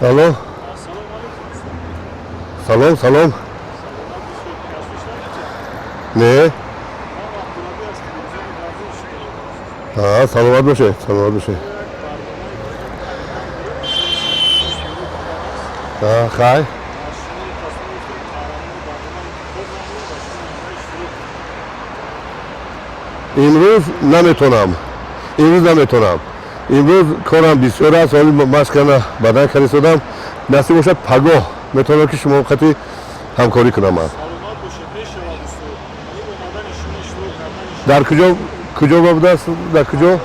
Алло, салом, салом. Не, саломат бошед, саломат бошед. Хай, имрӯз наметонам, имрӯз наметонам, имрӯз корам бисёр аст. Ҳоли машқана бадан кардистодам. Насиб бошад, пагоҳ метавонам, ки шумо қати ҳамкорӣ кунам ман. Дар куҷо, куҷо будааст, дар куҷо?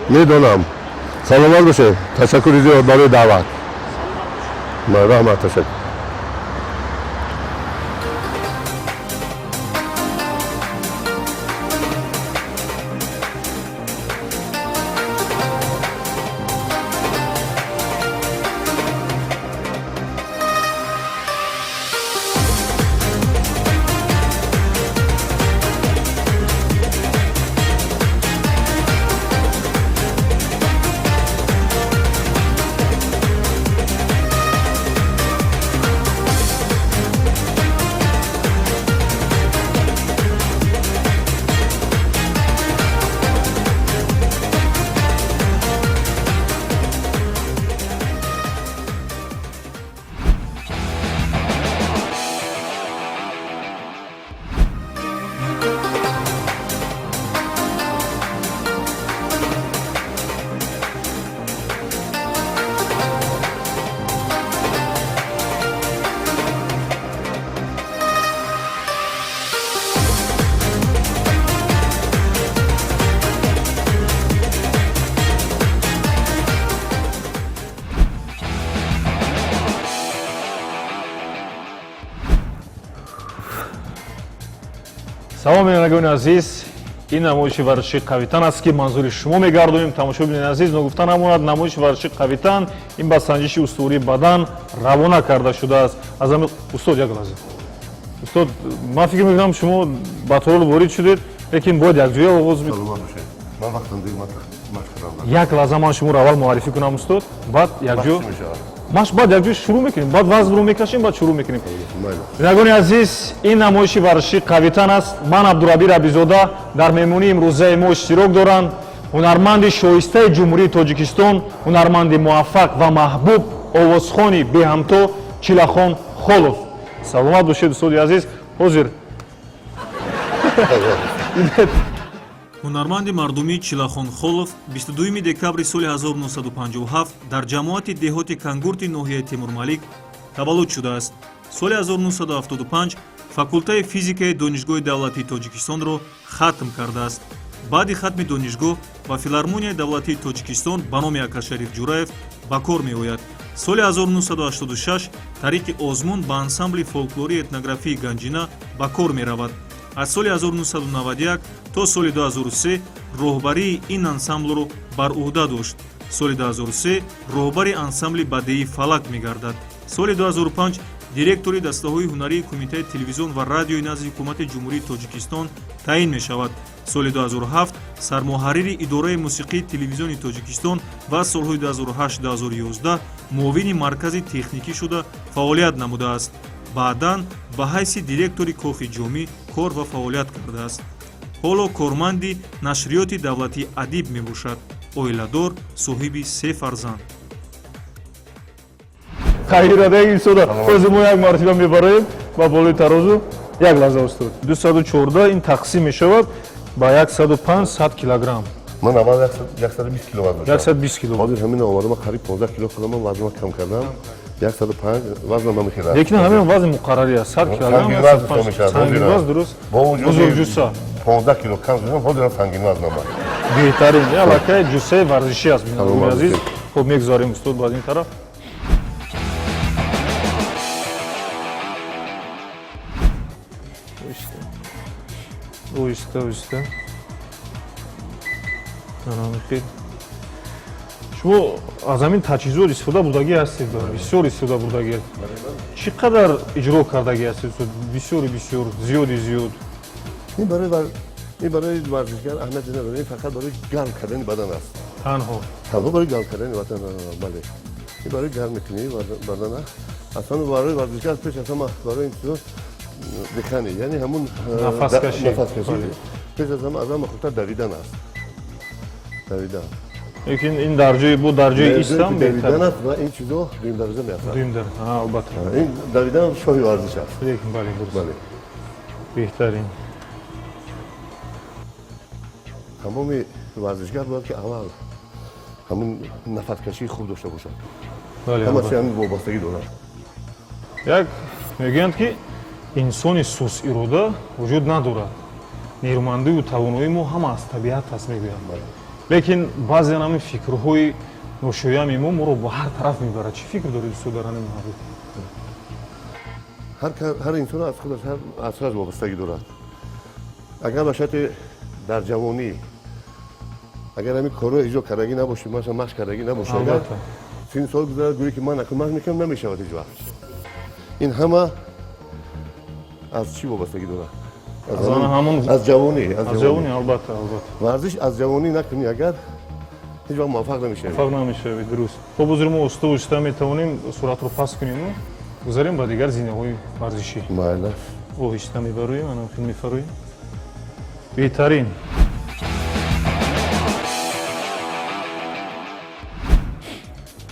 Медонам. Саломат бошед, ташаккури зиёд барои даъват. Раҳмат, ташаккур. Салом, бинандагони азиз! Ин намоиши варзиши «Қавитан» аст, ки манзури шумо мегардонем. Тамошобинони азиз, ногуфта намонад, намоиши варзиши «Қавитан» ин ба санҷиши устувории бадан равона карда шудааст. Аз ҳами, устод, як лаҳза, устод, ман фикр мекунам, шумо ба толор ворид шудед, лекин бояд якҷоя оғоз. Як лаҳза, ман шуморо аввал муаррифӣ кунам, устод, баъд якҷо маш, баъд якҷо шурӯъ мекунем, баъд вазнро мекашем, баъд шурӯъ мекунем. Бинандагони азиз, ин намоиши варзиши «Қавитан» аст. Ман Абдураби Рабизода. Дар меҳмонии имрӯзаи мо иштирок доранд ҳунарманди шоистаи Ҷумҳурии Тоҷикистон, ҳунарманди муваффақ ва маҳбуб, овозхони беҳамто Чилахон Холов. Саломат бошед, устоди азиз. Ҳозир. Ҳунарманди мардумӣ Чилахон Холов 22 декабри соли 1957 дар ҷамоати деҳоти Кангурти ноҳияи Темурмалик таваллуд шудааст. Соли 1975 факултаи физикаи Донишгоҳи давлатии Тоҷикистонро хатм кардааст. Баъди хатми донишгоҳ ба Филармонияи давлатии Тоҷикистон ба номи Акашариф Ҷураев ба кор меояд. Соли 1986 тариқи озмун ба ансамбли фолклории этнографии «Ганҷина» ба кор меравад. Аз соли 1991 то соли 2003 роҳбарии ин ансамблро бар ӯҳда дошт. Соли 2003 роҳбари ансамбли бадеии «Фалак» мегардад. Соли 2005 директори дастаҳои ҳунарии Кумитаи телевизион ва радиои назди Ҳукумати Ҷумҳурии Тоҷикистон таъин мешавад. Соли 2007 сармуҳаррири идораи мусиқии Телевизиони Тоҷикистон ва солҳои 2008-2011 муовини маркази техникӣ шуда фаъолият намудааст. Баъдан ба ҳайси директори Кохи Ҷомӣ кор ва фаъолият кардааст. Ҳоло корманди нашриёти давлатии «Адиб» мебошад. Оиладор, соҳиби се фарзанд. Хайрадаги, истода. Ҳозир мо як маротиба мебароем ба болои тарозу. Як лаҳза, устод. 214, ин тақсим мешавад ба 105, 100 килограмм. Ман аввал 120 кило вазн доштам. 120 кило. Ҳозир ҳамин овардам, қариб 15 кило худам вазнро кам кардам. 105 вазнам намехӯрад. Лекин ҳамин вазни муқаррарӣ аст, 100 килограмм. Сангин вазн ҳисоб мешавад. Сангин вазн, дуруст. Бо вуҷуди Бузургҷусса. 15 кило кам шудам, ҳозирам сангин вазнам. Беҳтарин, аллакай ҷуссаи варзишӣ аст, бинандагони азиз. Хуб, мегузорем, устод, ба ин тараф. Оҳиста, оҳиста. Хел, шумо аз ҳамин таҷҳизот истифода бурдагӣ ҳастед? Бисёр истифода бурдагӣ. Чӣ қадар иҷро кардагӣ ҳастед? Бисёри бисёр, зиёди зиёд. Ин барои Ин барои варзишгар аҳамияте надорад, ин фақат барои гарм кардани бадан аст. Танҳо. Танҳо барои гарм кардани бадан, бале. Ин барои гарм мекунӣ бадана. Аслан барои варзишгар пеш аз ҳама барои ин чизо дыхание, яъне ҳамун нафаскашӣ. Нафаскашӣ. Пеш аз ҳама, аз ҳама хубтар давидан аст. Давидан. Лекин ин дар ҷои бу дар ҷои истам беҳтар. Давидан аст ва ин чизо дуюм дараҷа меафтад. Дуюм дараҷа, албатта. Ин давидан шоҳи варзиш аст. Лекин бале, дуруст. Бале. Беҳтарин. Тамоми варзишгар бояд ки аввал ҳамун нафаскашии хуб дошта бошад. Ҳама чи ҳамин вобастагӣ дорад. Як мегӯянд, ки инсони сусирода вуҷуд надорад. Нерӯмандию тавоноии мо ҳама аз табиат аст, мегӯянд. Лекин баъзеан ҳамин фикрҳои ношоями мо моро ба ҳар тараф мебарад. Чӣ фикр доред, устод, дар ҳамин маврид? Ҳар инсон аз худаш, аз худаш вобастагӣ дорад. Агар ба шарти дар ҷавонӣ агар ҳамин корро иҷро кардагӣ набошӣ, масалан, машқ кардагӣ набошӣ, агар синни сол гузарад, гӯӣ ки ман акун машқ мекунам, намешавад ҳеҷ вақт. Ин ҳама аз чӣ вобастагӣ дорад? Аз ҳамон аз ҷавонӣ, аз ҷавонӣ, албатта, албатта. Варзиш аз ҷавонӣ накунӣ агар, ҳеҷ вақт муваффақ намешавӣ. Муваффақ намешавӣ, дуруст. Хуб, ҳозир мо оҳиста оҳиста метавонем суръатро паст кунему гузарем ба дигар зинаҳои варзишӣ. Майла. Оҳиста мебароем, анам хел мефароем. Беҳтарин.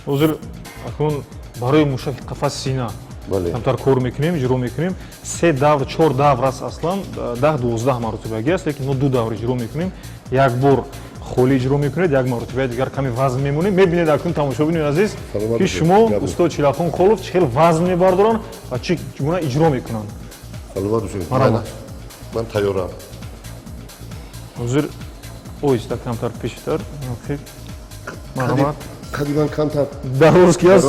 Ҳозир акнун барои мушаки қафаси сина камтар кор мекунем, иҷро мекунем. Се давр, чор давр аст аслан, 10-12 маротибагӣ аст, лекин мо ду давр иҷро мекунем. Як бор холӣ иҷро мекунед, як маротибаи дигар каме вазн мемонем. Мебинед акнун, тамошобинони азиз, ки шумо устод Чилахон Холов чӣ хел вазн мебардоранд ва чӣ гуна иҷро мекунанд. Саломат бошед. Марҳамат. Ман тайёрам. Ҳозир оҳиста камтар пештар. Марҳамат. Қади ман камтар дароз ки аст,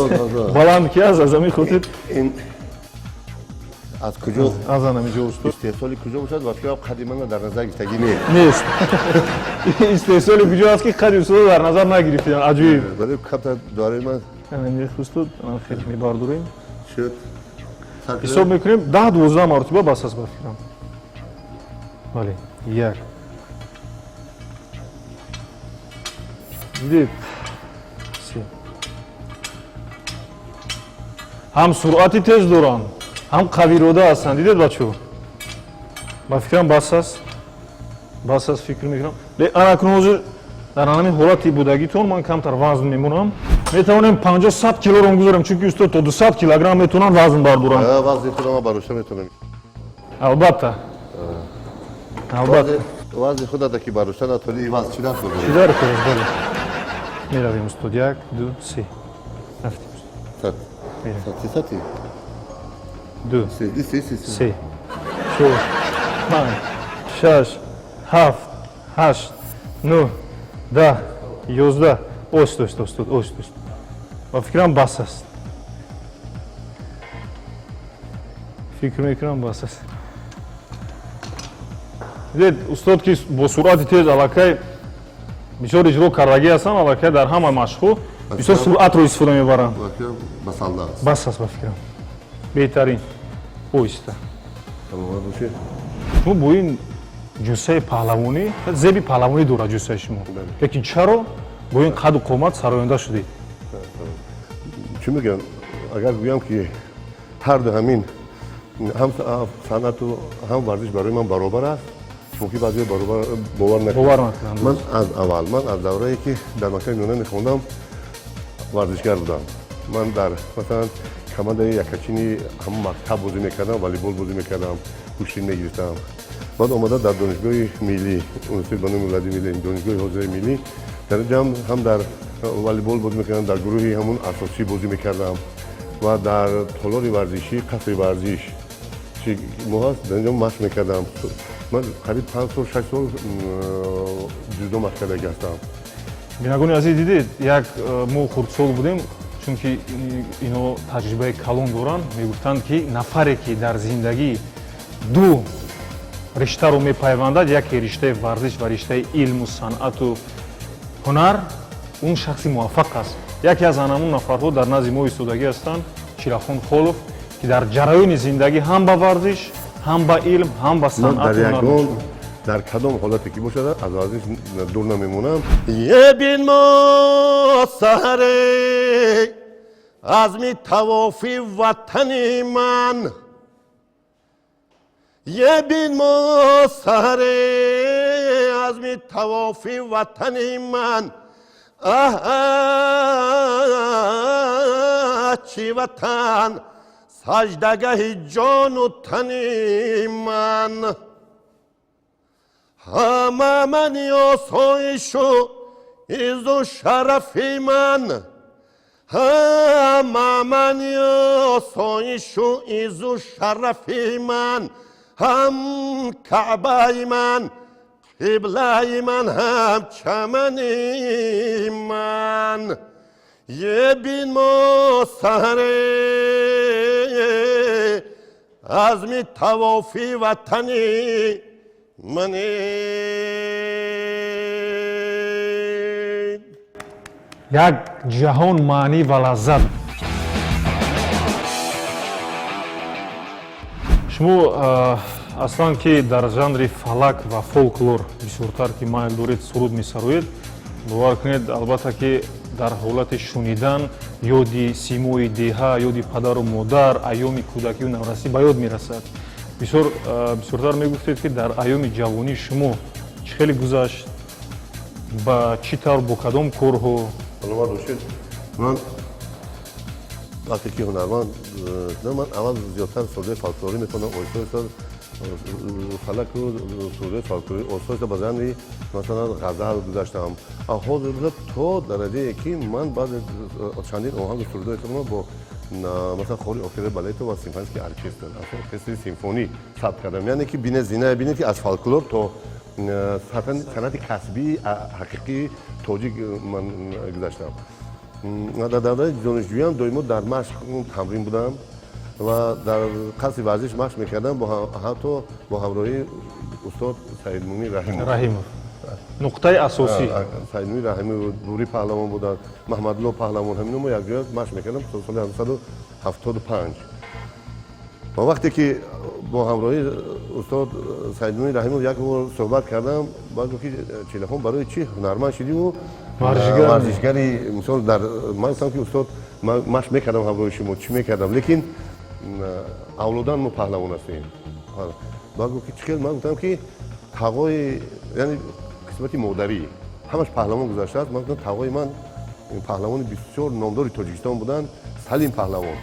баланд ки аст, аз ҳамин хотир. Ин аз куҷо? Аз ҳамин ҷо, устод. Истеҳсоли куҷо бошад ва фикрам қади мана дар назар гирифтагӣ не. Нест. Истеҳсоли куҷо аст, ки қади устодро дар назар нагирифтем? Аҷоиб. Вале камтар дораи ман. Устод, хеле мебардорем. Шуд. Ҳисоб мекунем, 10-12 маротиба бас аст, ба фикрам. Бале, як, дидед, се. Ҳам суръати тез доранд, ҳам қавирода ҳастанд. Дидед, бачаҳо? Ба фикрам, бас аст, бас аст, фикр мекунам. Ана акнун ҳозир дар ҳамин ҳолати будагитон ман камтар вазн мемонам. Метавонем 50-100 килоро гузорем, чунки устод то 200 килограмм метавонанд вазн бардоранд. Вазни худама бардошта метавонам. Албатта, албатта. Вазни худата ки бардошта натонӣ, вазн чӣ дар кор? Чӣ дар кор аст? Бале, меравем, устод. Як, ду, се, рафтем. Сати. Ду, се, чор, панҷ, шаш, ҳафт, ҳашт, нӯҳ, 10, 11. Оҳиста, оҳиста, устод, оҳиста, оҳиста. Ба фикрам, бас аст. Фикр мекунам, бас аст. Дидед, устод, ки бо суръати тез аллакай бисёр иҷро кардагӣ ҳастанд, аллакай дар ҳама машқҳо бисёр суръатро истифода мебаранд. Басанда аст. Бас аст, ба фикрам. Беҳтарин. Оҳиста. Саломат бошед. Шумо бо ин ҷуссаи паҳлавонӣ, зеби паҳлавонӣ дорад ҷуссаи шумо, лекин чаро бо ин қаду қомат сароянда шудед? Чӣ мегӯям, агар гӯям, ки ҳарду ҳамин ҳам санъату ҳам варзиш барои ман баробар аст, мумкин баъзеҳо баробар бовар бовар накунанд. Ман аз аввал, ман аз даврае ки дар мактаби миёна мехондам, варзишгар будам. Ман дар, масалан, командаи якачини ҳамон мактаб бозӣ мекардам, волейбол бозӣ мекардам, гӯштин мегирифтам. Баъд омада дар донишгоҳи миллӣ, университет ба номи Владимир Ленин, донишгоҳи ҳозираи миллӣ, дар инҷа ҳам дар волейбол бозӣ мекардам, дар гурӯҳи ҳамун асосӣ бозӣ мекардам ва дар толори варзишӣ, қасри варзиш чи мо ҳаст, дар инҷо машқ мекардам. Ман қариб 5 сол, 6 сол ҷудо машқ кардагӣ ҳастам. Бинагони азиз, дидед, як мо хурдсол будем, чунки ино таҷрибаи калон доранд, мегуфтанд, ки нафаре ки дар зиндагӣ ду риштаро мепайвандад, яке риштаи варзиш ва риштаи илму санъату ҳунар, он шахси муваффақ аст. Яке аз анамун нафарҳо дар назди мо истодагӣ ҳастанд, Чилахон Холов, ки дар ҷараёни зиндагӣ ҳам ба варзиш, ҳам ба илм, ҳам ба Ман дар санъату ҳунар ягон Дар кадом ҳолате ки бошад, аз варзиш дур намемонам. Ебин мо саҳаре азми тавофи ватани ман, ебин мо саҳаре азми тавофи ватани ман. Аҳ, чӣ ватан, саждагаҳи ҷону тани ман. Ҳама мани осоишу иззу шарафи ман, ҳама мани осоишу иззу шарафи ман, ҳам Каъбаи ман, қиблаи ман, ҳам чамани ман. Ебин мо саҳаре азми тавофи ватани мани. Як ҷаҳон маънӣ ва лаззат. Шумо аслан ки дар жанри фалак ва фолклор бисёртар ки майл доред, суруд месароед, бовар кунед, албатта ки дар ҳолати шунидан ёди симои деҳа, ёди падару модар, айёми кӯдакию наврасӣ ба ёд мерасад. Бисёртар мегуфтед, ки дар айёми ҷавонии шумо чӣ хеле гузашт, ба чӣ тавр, бо кадом корҳо? Саломат бошед. Ман вақте ки ҳунарманд шудам, ман аввал зиёдтар сурудҳои фолклорӣ мехондам, оҳиста оҳиста фалаку сурудҳои фолклорӣ, оҳиста оҳиста ба жанри, масалан, ғазал гузаштам. Ҳозир буда то дараҷае ки ман баъзе чандин оҳангу сурудҳои худро бо, масалан, хори опера, балету ва симфонический оркестр, оркестри симфонӣ сабт кардам. Яъне ки бинед, зина бинед, ки аз фолклор то санъати касбии ҳақиқии тоҷик ман гузаштам. Дар давраи донишҷӯям доимо дар машқ, тамрин будам ва дар қасри варзиш машқ мекардам, ҳатто бо ҳамроҳии устод Саидмумин Раҳимов. Раҳимов, нуқтаи асосӣ. Саидмумин Раҳимов, Нури Паҳлавон буданд, Маҳмадулло Паҳлавон, ҳамино мо якҷоя машқ мекардам соли 1975. Ва вақте ки бо ҳамроҳии устод Саидмумин Раҳимов як бор суҳбат кардам, баъд гуфт, ки Чилахон, барои чӣ ҳунарманд шидиву варзишгари? Мисол, дар ман гуфтам, ки устод, ман машқ мекардам ҳамроҳи шумо, чӣ мекардам, лекин авлодан мо паҳлавон ҳастем. Баъд гуфт, ки чӣ хел? Ман гуфтам, ки тағои, яъне қисмати модарӣ, ҳамаш паҳлавон гузаштааст. Ман гуфтам, тағои ман паҳлавони бисёр номдори Тоҷикистон буданд, Салим Паҳлавон.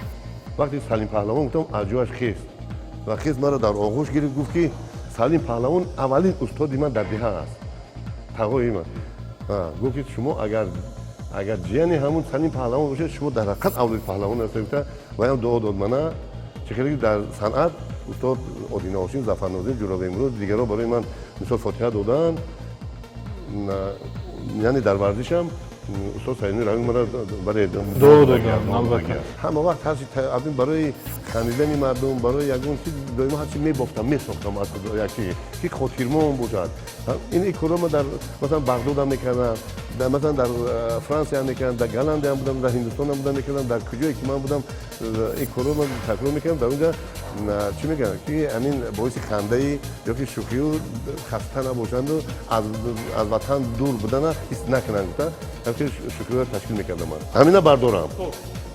Вақте Салим Паҳлавон гуфтам, аз ҷояш хест ва хест, маро дар оғӯш гирифт, гуфт, ки Салим Паҳлавон аввалин устоди ман дар деҳа аст, тағои ман. Гуфт, ки шумо агар ҷияни ҳамун Салим Паҳлавон бошед, шумо дар ҳақиқат авлоди паҳлавон ҳастед, гуфта, ваям дуо дод мана. Чӣ хеле дар санъат устод Одина Ҳошим, Зафар Нозим, Ҷурабек Имрӯз, дигарро барои ман мисол фотиҳа доданд, яъне дар варзишам устод Саидмумин Раҳимов мара барои дуо доданд, албатта. Ҳама вақт ҳарчи барои хандидани мардум, барои ягон чиз доимо ҳарчи мебофтам, месохтам аз як чизе ки хотирмон бошад. Ин корро ман дар, масалан, Бағдодам мекардам, масалан, дар Франсиям мекардам, дар Голландиям будам, дар Ҳиндустонам будам, мекардам. Дар куҷое ки ман будам, ин корро ман такрор мекардам. Дар онҷа чӣ мекардам, ки ҳамин боиси хандаи ёки шӯхию хаста набошанду аз ватан дур будана ҳис накунанд гуфта, шӯхиҳоро ташкил мекардам. Ман ҳамина бардорам.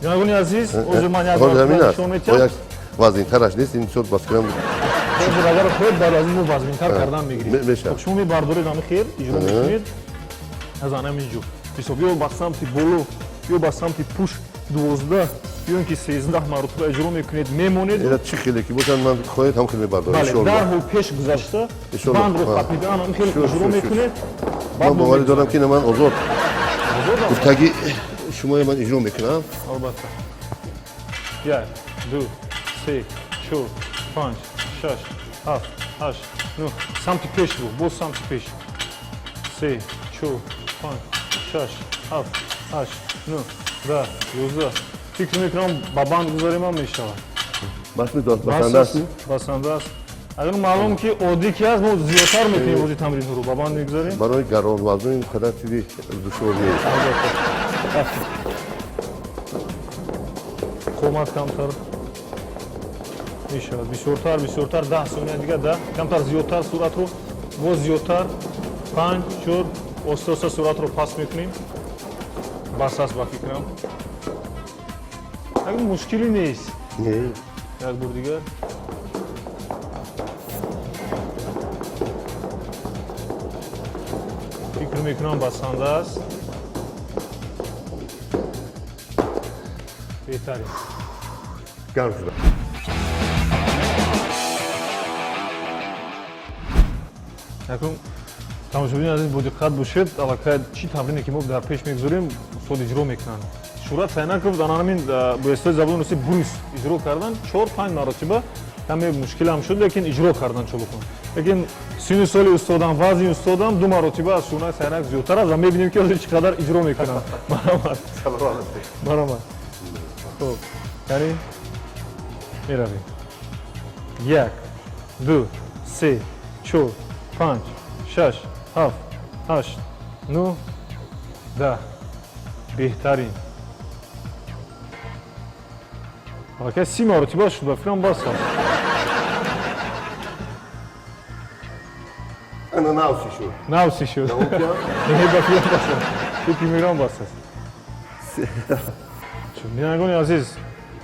Бинандагони азиз, ҳозир ман як маротиба нишон медиҳам. Вазнинтараш нест ин, бисёр, ба фикрам. Ҳозир агар хоҳед, баъд аз ин мо вазнинтар кардан мегирем. Мешавад. Шумо мебардоред, ҳами хел иҷро мекунед аз ҳамин ҷо ҳисоб, ё ба самти боло, ё ба самти пушт, 12 ё ин ки 13 маротиба иҷро мекунед, мемонед. Ина чӣ хеле ки бошад, ман хоҳед, ҳам хеле мебардорам. Дарҳол пеш гузашта, бандро қапида, ҳам хеле иҷро мекунед. Ман боварӣ дорам, ки ман озод гуфтаги шумоя ман иҷро мекунам. Албатта. Як, ду, се, чор, панҷ, шаш, ҳафт, ҳашт, нӯҳ. Самти пеш рӯ, боз самти пеш. Се, чор, панҷ, шаш, ҳафт, ҳашт, нӯҳ, 10, 11. Фикр мекунам, ба банд гузарем ҳам мешавад. Басанда аст. Басанда аст. Агар маълум ки оддӣ ки аст, мо зиёдтар мекунем бози тамринҳоро, ба банд мегузарем. Барои гаронвазн ин қадар чизи душвор нест. Албатта, қомат камтар мешавад, бисёртар, бисёртар, 10 сония дигар, да камтар зиёдтар суръатро. Боз зиёдтар. 5, 4, оста оста суръатро паст мекунем. Бас аст, ба фикрам. Як мушкилӣ нест. Не. Як бор дигар. Фикр мекунам, басанда аст. Беҳтарин. Гарм шудам. Якум, тамошобини азиз, бо диққат бошед, аллакай чӣ тамрине ки мо дар пеш мегузорем, устод иҷро мекунанд. Шӯҳрат Сайнаков дар ҳамин бо истилоҳи забони русӣ брус иҷро кардан 4-5 маротиба, каме мушкилам шуд, лекин иҷро кардан чолокон. Лекин синну соли устодам, вазни устодам ду маротиба аз Шӯҳрат Сайнак зиёдтар аст ва мебинем, ки ҳозир чӣ қадар иҷро мекунанд. Марҳамат, марҳамат. Хуб, яъне меравем. Як, ду, се, чор, панҷ, шаш, ҳафт, ҳашт, нӯҳ, 10. Беҳтарин. Аллакай 30 маротиба шуд, ба фикрам, бас аст. Ана, навси шуд. Навси шуд. Давом кунам? Не, ба фикрам, бас аст. Фикр мекунам, бас аст. Бинандагони азиз,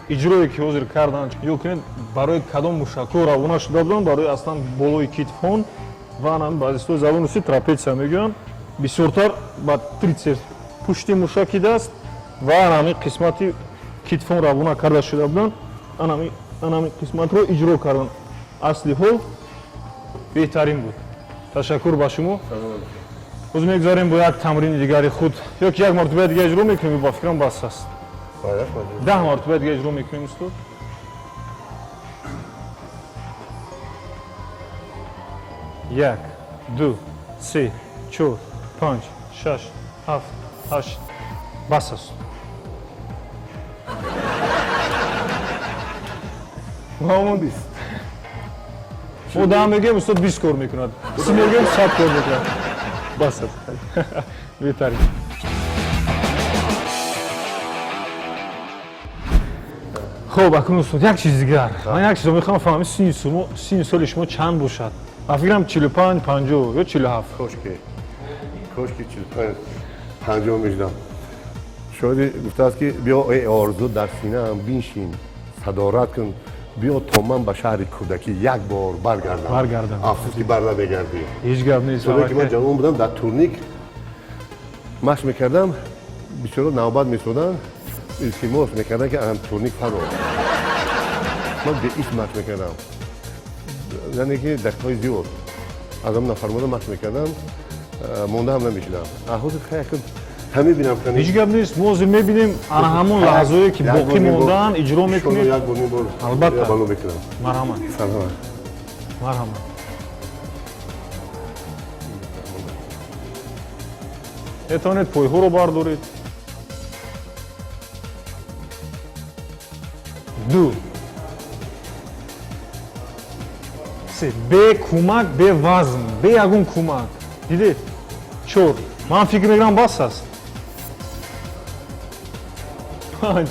иҷрое ки ҳозир карданд, ё кунед, барои кадом мушакҳо равона шуда буданд, барои аслан болои китфон ва ана ба истилоҳи забони русӣ трапеция мегӯянд, бисёртар ба трицепс, пушти мушаки даст ва ана ҳамин қисмати китфон равона карда шуда буданд. Ана ҳамин қисматро иҷро карданд. Асли ҳол беҳтарин буд. Ташаккур ба шумо. Боз мегузарем бо як тамрини дигари худ ё ки як маротибаи дига иҷро мекунем? Ба фикрам, бас аст. 10 маротиба дига иҷро мекунем, устод. Як, ду, се, чор, панҷ, шаш, ҳафт, ҳашт. Бас аст. Ҳамон 20. Мо 10 мегӯем, устод 20 кор мекунад, 30 мегӯем, 100 кор мекунад. Бас аст, беҳтарин. Хуб, акнун, устод, як чиз дигар. Ман як чизро мехоҳам фаҳмам: синни соли шумо чанд бошад? Ман фикрам, 45, 50 ё 47. Кошки 45, 50 мешудам. Шоири гуфтааст, ки биё, эй орзу, дар синаам биншин, садорат кун, биё, то ман ба шаҳри кӯдакӣ як бор баргардам. Баргардам. Афсӯс, ки бар намегардӣ. Ҳеҷ гап нест. Соле ки ман ҷавон будам, дар турник машқ мекардам, бисёро навбат месоданд, илтимос мекардам, ки ам турник фаро. Ман беист машқ мекардам, яъне ки дақиқаҳои зиёд аз ам нафармода машқ мекардам, монда ҳам намешудам. Ҳозир хай ҳамебинам. Ҳеҷ гап нест, мо ҳозир мебинем, ана ҳамон лаҳзое ки боқӣ мондаанд, иҷро мекунед. Як бор, ним бор. Албатта. Бало мекунам. Марҳамат. Саломат. Марҳамат. Метавонед пойҳоро бардоред. Ду, се, бе кӯмак, бе вазн, бе ягон кӯмак, дидед? Чор, ман фикр мекунам, бас аст. Панҷ.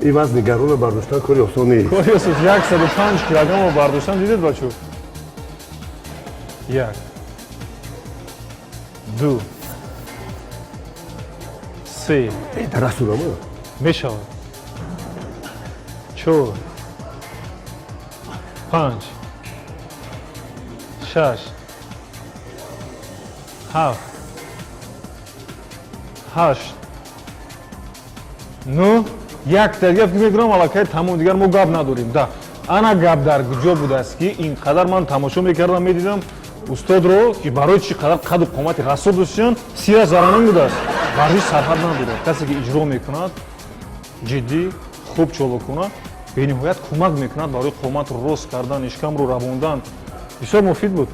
Ин вазни гаронро бардоштан кори осон нест. Кори осон, 105 килограммро бардоштан, дидед, бачо? Як, ду, се. Дарасурама. Мешавад. Чор, панҷ, шаш, ҳафт, ҳашт, нӯҳ, якта дигар. Фикр мекунам, аллакай тамом, дигар мо гап надорем. Да, ана гап дар куҷо будааст, ки ин қадар ман тамошо мекардам, медидам устодро, ки барои чӣ қадар қаду қомати рассо доштан, сираш заранон будааст. Варзиш сарҳад надорад. Касе ки иҷро мекунад ҷиддӣ, хуб, чолокона, бениҳоят кӯмак мекунад барои қоматро рост кардан, ишкамро равондан. Бисёр муфид буд.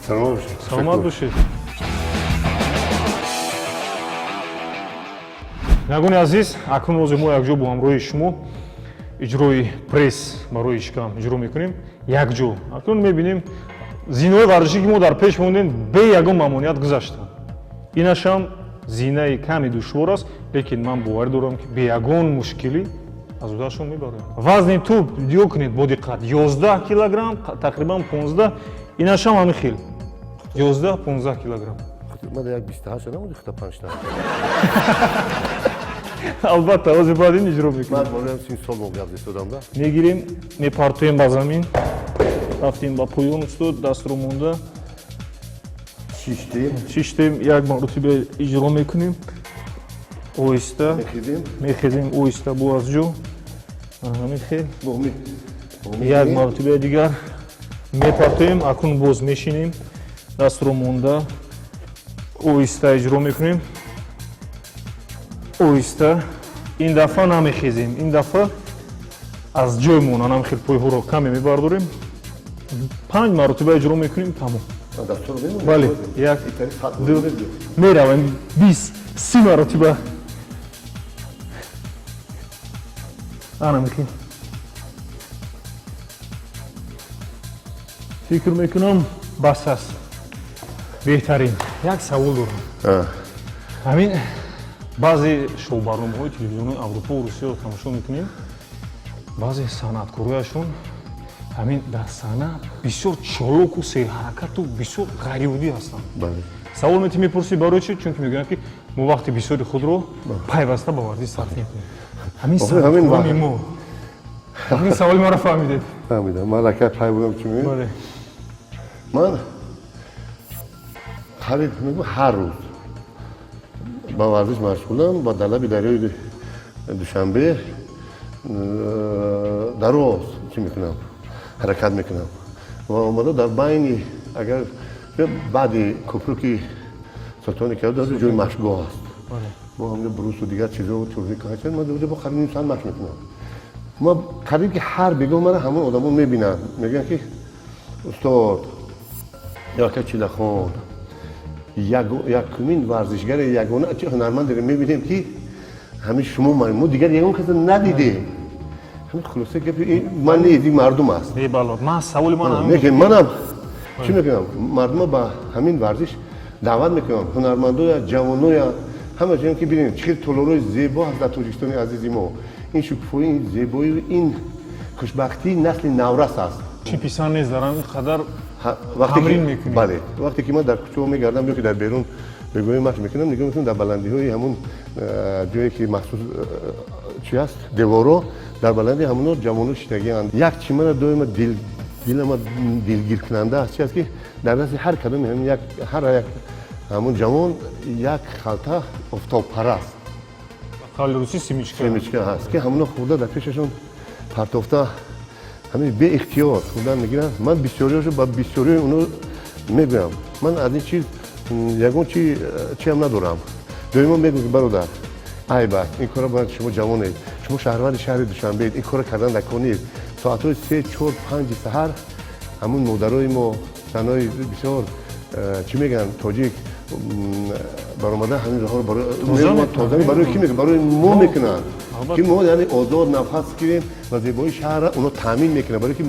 Саломат бошед. Саломат бошед. Бинандагони азиз, акнун ҳозир мо якҷо бо ҳамроҳи шумо иҷрои пресс барои ишкам иҷро мекунем якҷо. Акнун мебинем, зинаҳои варзишӣ, ки мо дар пеш мондем, бе ягон мамоният гузаштанд. Инашам зинаи каме душвор аст, лекин ман боварӣ дорам, ки бе ягон мушкилӣ аз уҳдаашон мебароям. Вазни тӯб, нигоҳ кунед бо диққат, 11 килограмм, тақрибан 15. Инашам ҳамин хел 11-15 килограмм. Ман як 28 намуди хута панҷта. Албатта, ҳозир баъд ин иҷро мекунем. Ман болоям 30 сол мо гап зистодам да. Мегирем, мепартоем ба замин, рафтем ба поён, устод, дастро монда. Шиштем. Шиштем, як маротиба иҷро мекунем. Оҳиста мехезем. Мехезем оҳиста бо аз ҷо. Ҳамин хел. Як маротибаи дигар мепартоем, акнун боз мешинем, дастро монда оҳиста иҷро мекунем. Оҳиста. Ин дафъа намехезем, ин дафъа аз ҷоймон анам хел пойҳоро каме мебардорем. 5 маротиба иҷро мекунем, тамом. Бале, як, ду, меравем 20, 30 маротиба. Ана мехел. Фикр мекунам, бас аст. Беҳтарин. Як савол дорам. Ҳамин баъзе шоу-барномаҳои телевизионии Аврупо ва Русияро тамошо мекунем. Баъзе санъаткориашон ҳамин дар саҳна бисёр чолоку серҳаракату бисёр ғайриоддӣ ҳастанд. Савол мети мепурсӣ барои чӣ? Чунки мегӯянд, ки мо вақти бисёри худро пайваста ба варзиш сарф мекунем. Ҳамин санъаткорони мо. Ҳамин саволи маро фаҳмидед? Фаҳмидам. Ман аллакай пай будам, чӣ мегӯед? Бале. Ман қариб мегӯям, ҳар рӯз ба варзиш машғулам, ба далаби дарёи Душанбе дароз чӣ мекунам, ҳаракат мекунам ва омада дар байни, агар баъди кӯпруки Султони Кабир дар ҷои машқгоҳ аст, мо ҳамҷо брусу дигар чизо турник ҳастанд, ман бо қариб ним соат машқ мекунам. Ма қариб ки ҳар бегоҳ мара ҳамон одамон мебинанд, мегӯянд ки устод ё ака Чилахон, якумин варзишгари, ягона ҳунармандеро мебинем, ки ҳамин шумо, мо дигар ягон касро надидем. Ҳамин хулоса гапи ман нест, ин мардум аст. Бебало, ман саволи ман ҳамин. Лекин манам чӣ мекунам, мардума ба ҳамин варзиш даъват мекунам, ҳунармандоя, ҷавоноя, ҳама ҷоем, ки бинем чӣ хел толорои зебо ҳаст дар Тоҷикистони азизи мо. Ин шукуфоӣ, ин зебоӣ, ин хушбахтии насли наврас аст. Чӣ писанд нест, дар ҳамин қадар тамрин мекунӣ? Бале, вақте ки ман дар кӯчаҳо мегардам ё ки дар берун бегоҳӣ машқ мекунам, нигоҳ мекунам дар баландиҳои ҳамун ҷое ки махсус чи аст, деворо, дар баланди ҳамуно ҷавоно шидагианд. Як чи мана доима дилама дилгиркунанда аст, чи аст, ки дар дасти ҳар кадоми ҳамин як, ҳар як ҳамун ҷавон як халта офтобпараст, қавли русӣ семечка, семечка ҳаст, ки ҳамуно хӯрда дар пешашон партофта, ҳамин беихтиёр хӯрдан мегиранд. Ман бисёриҳошо ба бисёриҳои оно мегӯям, ман аз ин чиз ягон чи чиам надорам. Доимо мегӯям, ки бародар, айб аст ин кора, бояд, шумо ҷавонед, шумо шаҳрванди шаҳри Душанбеед, ин кора кардан дар кор нест. Соатҳои 3, 4, 5 саҳар ҳамун модарои мо, занои бисёр чӣ мегӯянд, тоҷик, баромада ҳамин роҳҳоро тоза барои ки мекунанд? Барои мо мекунанд, ки мо яъне озод нафас гирем ва зебоии шаҳрра оно таъмин мекунанд, барои ки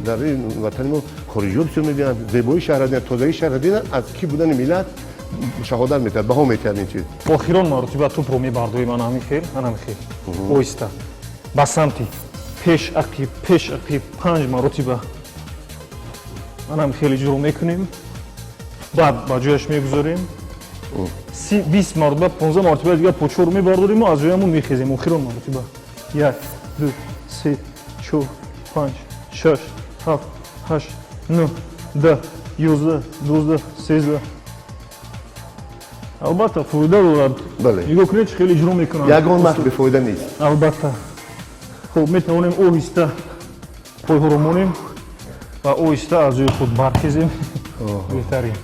дар ин ватани мо хориҷиҳо бисёр мебинанд, зебоии шаҳрра диданд, тозагии шаҳрра диданд, аз ки будани миллат шаҳодат метиҳад, баҳо метиҳад ин чиз. Охирон маротиба тӯпро мебардорем, ана ҳамин хел, ана ҳамин хел оҳиста ба самти пеш, ақиб, пеш, ақиб, 5 маротиба ана ҳамин хел иҷро мекунем, баъд ба ҷояш мегузорем. 20 маротиба, 15 маротиба дигар почорро мебардорему аз ҷоямон мехезем. Охирон маротиба: як, ду, се, чор, панҷ, шаш, ҳафт, ҳашт, нӯҳ, 10, 11, 12, 13. Албатта, фоида дорад. Бале. Нигоҳ кунед, чӣ хеле иҷро мекунанд. Ягон вақт бефоида нест. Албатта. Хуб, метавонем оҳиста пойҳоро монем ва оҳиста аз ҷои худ бархезем. Беҳтарин.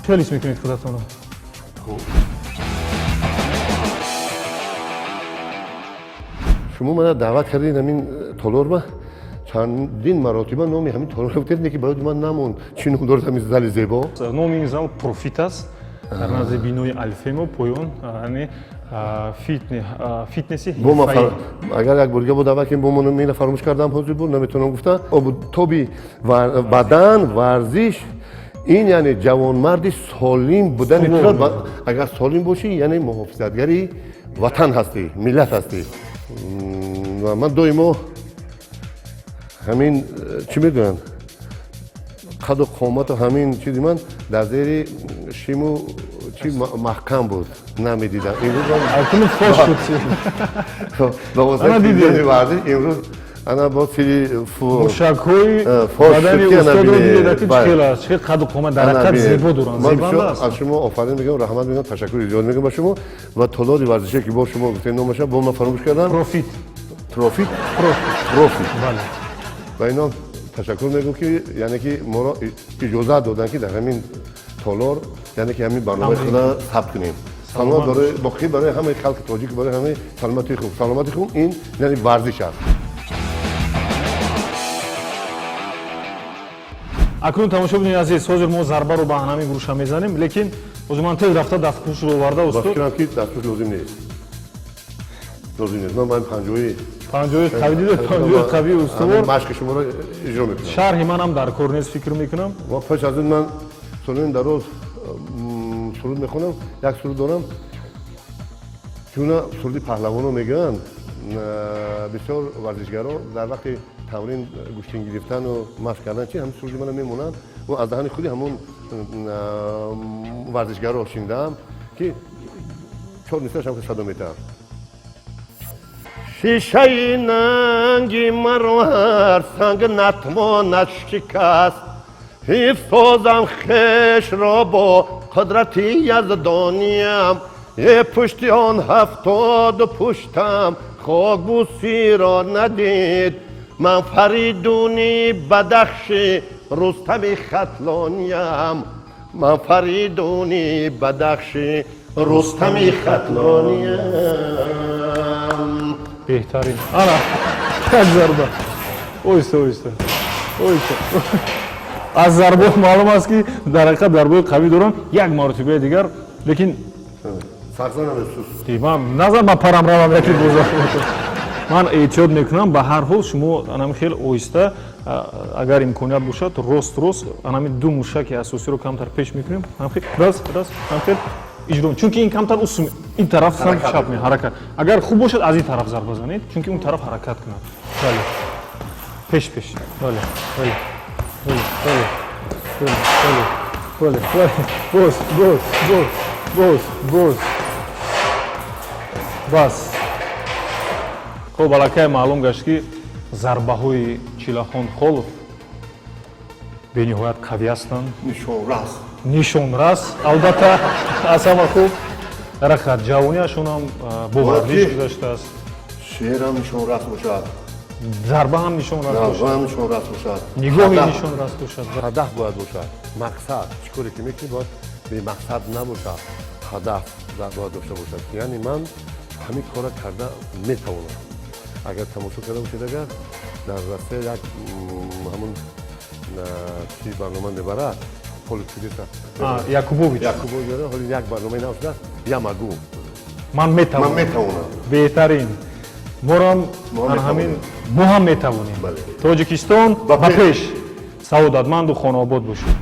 Хеле ҳис мекунед худатонро? Шумо мана даъват кардед ҳамин толорба, чандин маротиба номи ҳамин толор гуфтед, не ки ба ёди ман намонд, чӣ ном дорад ҳамин зали зебо? Номи ин зал Профит аст, дар назди бинои Алфемо поён, яъне фитнеси ҳирфаӣ. Агар як борга бо даъват кунем, бо мо мена фаромӯш кардам, ҳозир буд, наметавонам гуфта. Обутоби бадан, варзиш ин яъне ҷавонмарди солим будани туро. Агар солим бошӣ, яъне муҳофизатгари ватан ҳастӣ, миллат ҳастӣ. Ва ман доимо ҳамин чӣ мегӯянд, Қаду қомату ҳамин чизи ман дар зери шиму чи маҳкам буд, намедидам. Имрӯз Акнун фош шуд. Ба воситаи телевизиони варзиш имрӯз ана бо сири мушакҳои фош бадани шуд ки ана устодро бинед. дидед, ки Бале. чӣ хел аст, чӣ хел қаду қомат дар Ана ҳақиқат бинед. зебо доранд, Ман зебанда бисёр аст. Аз шумо офарин мегӯям, раҳмат мегӯям, ташаккури зиёд мегӯям ба шумо ва толори варзише, ки бо шумо гуфтем, номаша бо ман фаромӯш кардам. Профит. Трофит. Профит. Профит. Бале. Ва ино ташаккур мегӯм, ки яъне ки моро иҷозат доданд, ки дар ҳамин толор, яъне ки ҳамин барномаи Тамрин. худа сабт кунем. Саломат барои боқӣ, барои ҳамаи халқи тоҷик, барои ҳамаи саломатии хуб. Саломати хуб ин яъне варзиш аст. Акнун, тамошобинони азиз, ҳозир мо зарбаро ба ҳамин гӯша мезанем, лекин ҳозир ман тез рафта дастпӯшро оварда, Ба устод. фикрам, ки дастпӯш лозим нест, лозим нест. Ман панҷои Панҷои қавӣ дидед, панҷои қавии устувор. Машқи шуморо иҷро мекунам. Шарҳи манам дар кор нест, фикр мекунам. Ва пеш аз ин ман солони дароз суруд мехонам. Як суруд дорам, чуна суруди паҳлавоно мегӯянд. Бисёр варзишгаро дар вақти тамрин, гӯштин гирифтану машқ кардан чи ҳамин суруди мана мемонанд ва аз даҳани худи ҳамон варзишгаро шунидаам, ки чор мисрашам садо метаҳам: шишаи нанги маро ҳар санг натвонад шикаст, ҳифз созам хешро бо қудрати яздониям, е пушти он 70 пуштам хокбусиро надид, ман Фаридуни Бадахши, Рустами Хатлониям, ман Фаридуни Бадахши, Рустами Хатлониям. Беҳтарин. Ана як зарба. Оҳиста, оҳиста, оҳиста. Аз зарбо маълум аст, ки дар ҳақиқат зарбои қавӣ доранд. Як маротибаи дигар, лекин Сахзанам, сус. Ман назар, ман парам равам яки боза. Ман эҳтиёт мекунам. Ба ҳар ҳол, шумо анами хел оҳиста, агар имконият бошад, рост рост анами ду мушаки асосиро камтар пеш мекунем. Ҳамхел раз, раз, ҳамхел иҷро, чунки ин камтар усум, ин тараф самти чап ме ҳаракат. Агар хуб бошад, аз ин тараф зарба занед, чунки он тараф ҳаракат кунад. Бале, пеш, пеш. Бале, бале, бале, бале, бале, бале, бале, бале. Боз, боз, боз, боз, боз, бас. Хуб, аллакай маълум гашт, ки зарбаҳои Чилахон Холов бениҳоят қавӣ ҳастанд. Нишонрас. Нишонрас, албатта, аз ҳама хуб. Дар ҳақиқат, ҷавониашонам бо варзиш гузаштааст. Шеърам нишонрас бошад. Зарба ҳам нишонрас бошад. Зарбаам нишонрас бошад. Нигоҳи нишонрас бошад. Ҳадаф бояд бошад, мақсад. Чӣ коре ки мекунӣ, бояд бемақсад набошад, ҳадаф бояд дошта бошад, яъне ман ҳамин кора карда метавонам. Агар тамошо карда бошед, агар дар Россия як ҳамун чи барнома мебарад, Поле чудеса. Якубович. Якубович. Ҳоли як барномаи нав шудааст, «Я могу». Ман метавонам. Ман метавонам. Беҳтарин. Морам ҳамин, мо ҳам метавонем. Тоҷикистон ба пеш, саодатманду хонаобод бошед.